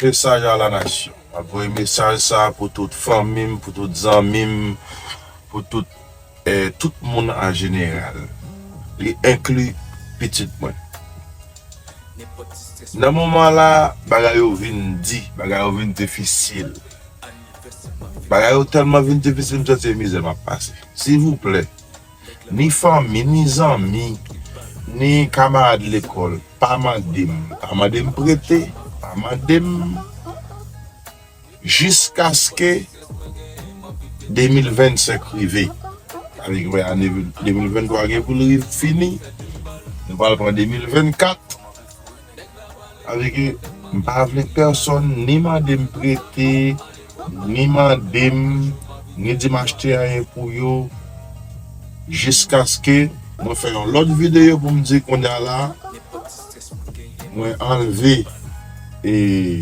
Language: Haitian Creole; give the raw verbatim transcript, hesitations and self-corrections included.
Mesaj a la nasyon. M ap voye mesaj sa pou tout fanmi m, pou tout zanmi m, pou tout, eh, tout moun an jeneral. Li enkli pitit mwen. Nan moman la, bagay yo vin di, bagay yo vin difisil. Bagay yo tèlman vin difisil, m santi se mizè m ap pase. Silvouplè, ni fanmi, ni zanmi, ni kamarad lekòl, pa mande m, pa mande m prete, pa mande m, jiskaske de mil vennsenk rive. Avèk ane de mil venntwa gen pou l rive fini, nou pral pran de mil vennkat. Avèk, m pa vle pèsonn ni mande m prete, ni mande m, ni di m achte anyen pou yo, jiskaske mwen fè yon lòt videyo pou m di kounye a la, mwen anlve, e,